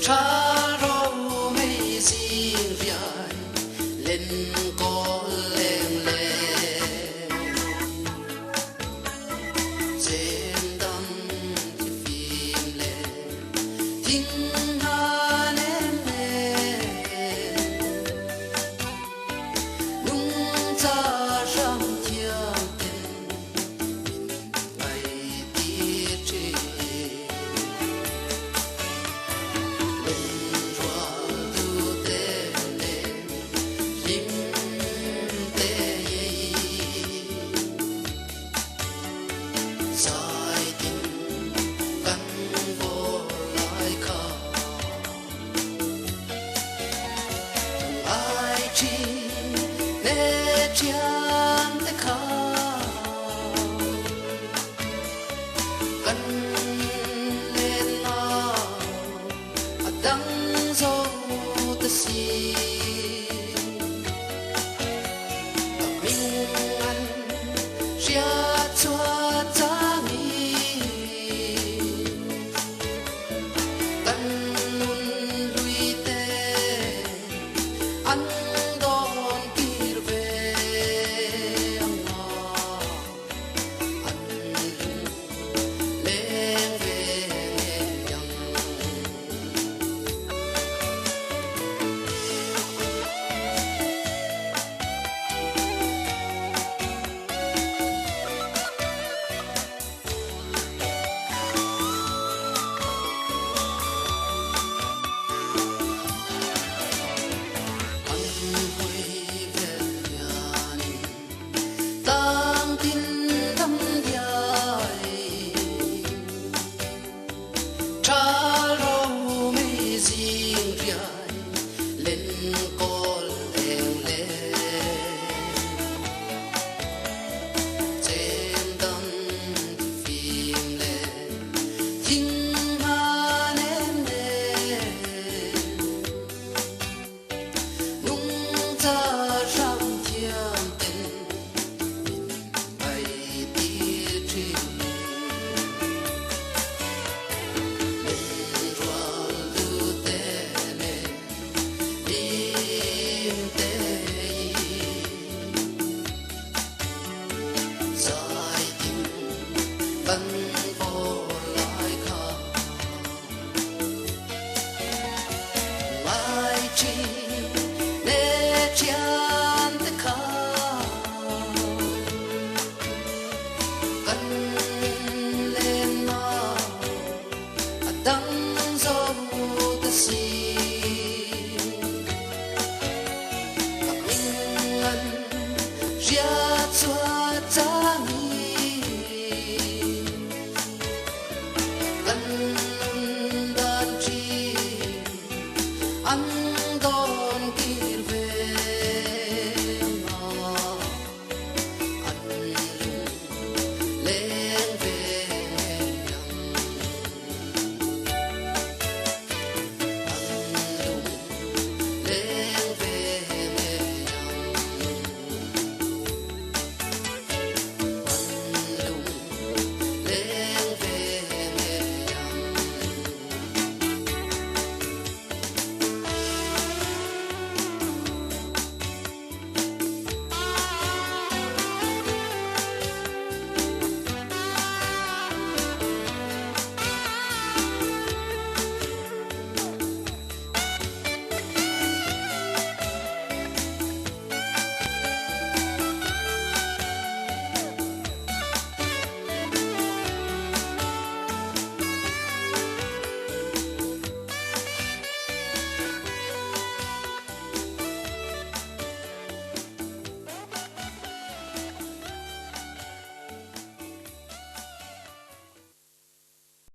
Tha ro mei zing riai len kawl leng le Chen dam thi fim le thing ha nem nen Nung cha ram thiam ten min ngai ti thin Lên rual tu te nen hlim te Zai tin kan vaw lai kha Ai thin le thian te kha Kan len na a dang zo ta si Ka ming an ria chua changin Kan nun lui te an dawn kir ve anga An lung leng ve ngei ang. An hawi vel hianin tlang tin dam diai Tha ro mei zing riai len kawl leng le Chen dam thi fim le thing ha nem nen Nung cha ram thiam ten min ngai tir thin Lên rual tu te nen hlim te Zai tin kan vaw lai kha Ngai thin le thian te kha Kan len na a dang zo ta si.